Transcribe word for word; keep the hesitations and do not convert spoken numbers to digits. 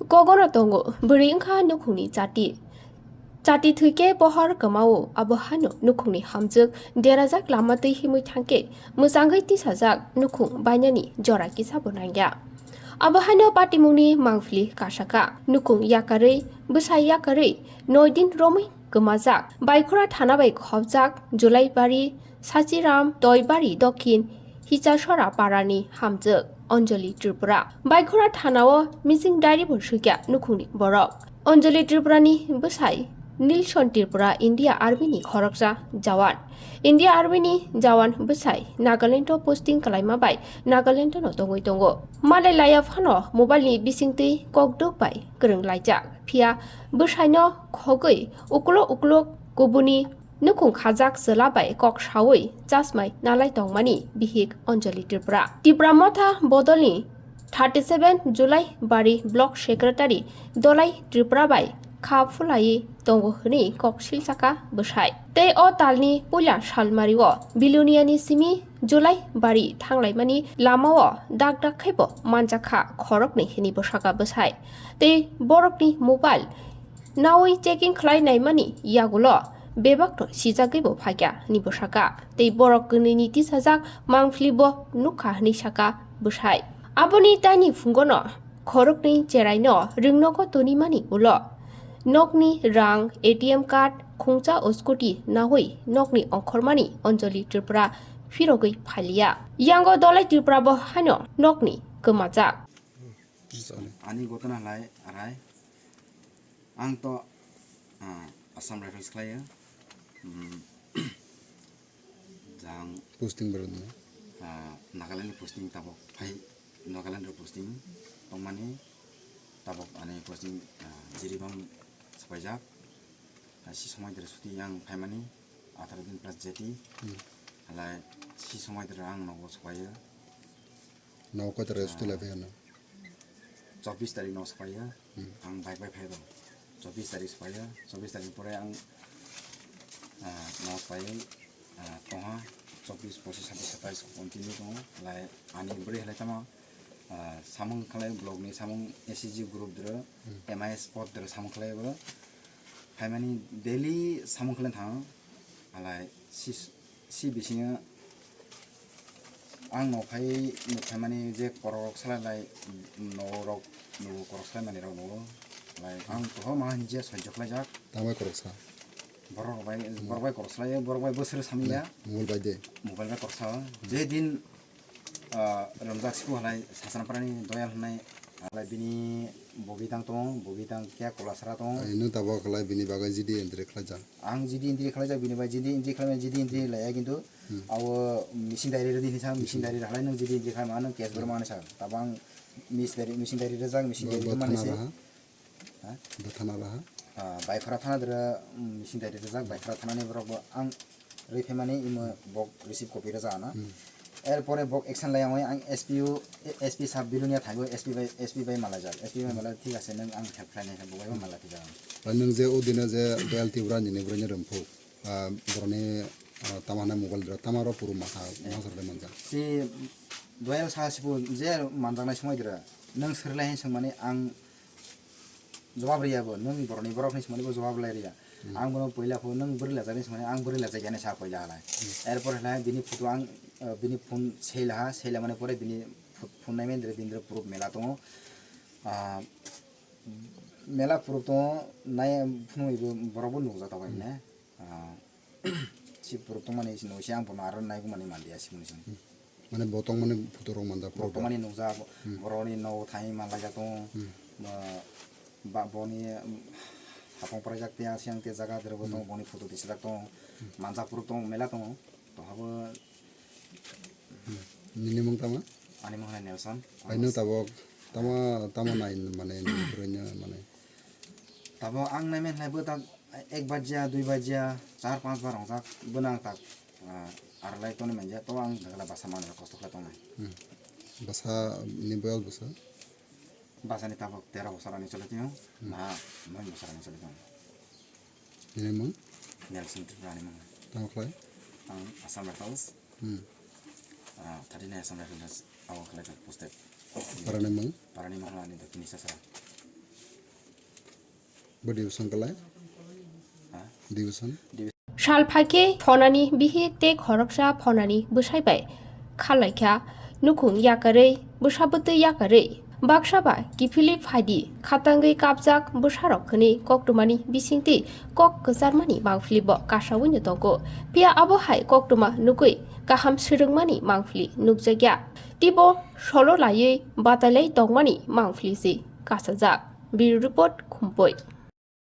Kogono tongo, bwrwi wngkha nukhungni chati. Chati thwi khe pohor kwmao, abo haino nukhungni hamjwk derajak lama twi himwi thang khe mwchangwi tisajak nukhung bainani jora kisa bo nangya. Abo haino patimungni mangphili kasakha, nukhung yakarwi, bwsai yakarwi noi din romwi kwmajak. Baikhora thana bai khopjak Julaibari, Sachiram, Toibari, Dokhin, Hichasora parani hamjwk Anjali Tripura. Baikhora thanao missing diary bo sukya nukhungni borok. Anjali Tripurani bwsai Nilson Tripura India Army ni khoroksa jawan. India Army ni jawan bwsai Nagaland o posting kalaima bai Nagaland no tongwi tongo. Malai laya phano mobile ni bisingtwi kokduk bai kwrwng laijak. Phiya bwsaino khogwi ukulo ukulo kubuni nukhung khajak chwla bai kok sawi chasmai nalai tongmani bihik Anjali Tripura. Tipra Motha bodolni thirty seven Julaibari Block Secretary Dolai Tripura bai kha phulaiwi tongo hwnwi kok silsakha bwsai. Tei o talni puila salmario Biluniani simi Julaibari thanglaimani lamao dak dak khaibo manjakha khoroknwi hwnwi bwsakha bwsai. Tei borokni mobile nawi checking khlai naimani yagulo bebak no sijagwi bo phaikya hwnwi bo saka. Tei borok kwnwi ni tisajak mangphili bo nukha hwnwi saka bwsai. Aboni taini phungono khoroknwi cherai no rwngnogo tonimani ulo nokni rang, A T M card, khungcha o scooty nawi nokni ongkhormani Anjali Tripura phirogwi phailiya. Yango Dolai Tripura bo haino nokni kwmajak. Ani gotona halai arai. Ang to, ah, Assam Rifles khlaio. Hmm. Jang, posting borok ni? Ah, Nagaland ni posting tabok phai, Nagaland ro posting tongmani tabok ani posting, ah, Jiribam sapaijak. Ah, si somoi dere suti yang phaimani atharo din plus jeti. Hmm. Halai si somoi dere ang nogo sapaio. Nogo koi tare suti lai phai ano? Chobbish tarik no sapaio. Hmm. Ang bike bai phai rw. Chobbish tarik sapaio. Chobbish tarik pore ang, ah, no sapai, ah, tongha. Chobbish, pochish, satais, satais continue tongo. Lai ani bwrwi halai tamo, ah, samung khalai blog ni samung S C G group dwro, hmm, M I S pod dwro samung khalai bwrwi. Phaimani daily samung khalai thango. Halai sis Si bisingo ang no phai, no phaimani je korok salai lai, no rok, no korok salai mani rok no lai ang toho ma hinje sojjo khlai jak. Tamo korok sa? Borok bai, hmm, borok bai korok salai, borok bai bwswrwi samya. Hmm, mobile bai de. Mobile bai korok sa. Hmm. Je din, ah, romjak siku halai Sasana Parani Doyal hwnai, halai bini bobi tang tongo, bobi tang khe kolasra tongo. Ai, nung tabok halai bini bagwi G D entry khlai jak. Ang G D entry khlaijak bini bai, G D entry khlaimani, G D entry laiya kintu, hmm, abo missing diary rwdi hinwi sa, missing diary rwhalai nwng G D entry khlaima nwng case borok manwi sa. Tabo ang miss diary, missing diary rwjak, missing diary rwmani se. Bo thana raha? Ha? Bo thana raha? Ah, Baikhora thana dwra, mm, missing diary rwjak, Baikhora thanani borok bo ang rwi phaimani imo bok receive copy rwjak ano. Hmm. Er pore bok action laiya wngwi ang S P o, S P sub Bilonia thangwi S P bai, S P bai malaijak. S P bai malai thik ase, nwng ang help khlainai khe bo bai bo malai thwijak. Bai nwng je o dino je Doyal Tripura nini bwrwini rwmphuk, ah, borokni, ah, tamo hwnai mobile rok tamo rok puru maha, eh, masrok de manjak. Si Doyal sa sibu je manjaknai somoi dwra, nwng swrwlai hin swngmani ang jawab riya bo, nwng borokni borok hinwi swngmani bo jawab lai riya. Hmm. Ang bono poila pho nwng bwrwi lajak hinwi swngmani ang bwrwi lajak ya hinwi sa poila halai. Hmm. Er pore halai bini photo ang, ah, bini phone seilaha, seilamani pore bini pho-, phone naimani dwra bini dwra proof mela tongo. Ah, mela proof tongo, nai phunuknwi bo borok bo nukjak tabuk, hmm, ne. Ah, si borok tongmani si no si ang bono aro naigo mani manliya simoni sini. Hmm. Mane bo tongmani photo rok manjak borok borok tongmani nukjak, hmm, borokni nogo thangwi manlaijak tongo. Hmm. Ba, ba, boni, um, hapang pwraijak tei asiyang tei jaga dwrwbo tongo, hmm, boni photo tisajak tongo. Hmm. Manjak borok tongo, mela tongo. Tohabo. Hmm. Nini mung tama? Ani mung hai Nelson. Paino tabok tama, tama nai mane nini bwrwino mane. Tabo ang naimen hai bo tak ek bajya, dui bajya, char panch bar wngjak, bwno ang tak, ah, ar lai tonwi manya, to ang dagla basa manwi kosto khlai tongnai. Hmm. Basa ni boyos bwsa? Basa ni tabok tero bosor ani choli tongo, hmm, na noi bosor ani choli tongo. Nini mung? Nelson Tripura ani mung. Tamo khlai? Ang Assam Rifles. Hmm. Ah, thirty nine Assam Rifles abo khlai tongo posted. Parani mung? Parani mung ani Dakkini Sasra. Bo division kalai? Division? Sal phaikhe phonani bihik tei khoroksa phonani bwsai bai khalaikha nukhung yakarwi, bwsa bwtwi yakarwi. Baksa ba kiphilwi phaidi khatangwi kapjak bwsarok hwnwi koktwmani bisingtwi kok kwcharmani mangphili bo kasawi no tongo. Phiya abo hai koktwma nugwi kaham swrwngmani mangphili nukjakya. Teibo solo laiwi batailai tongmani mangphili se kasajak. Bureau Report, Khumpui.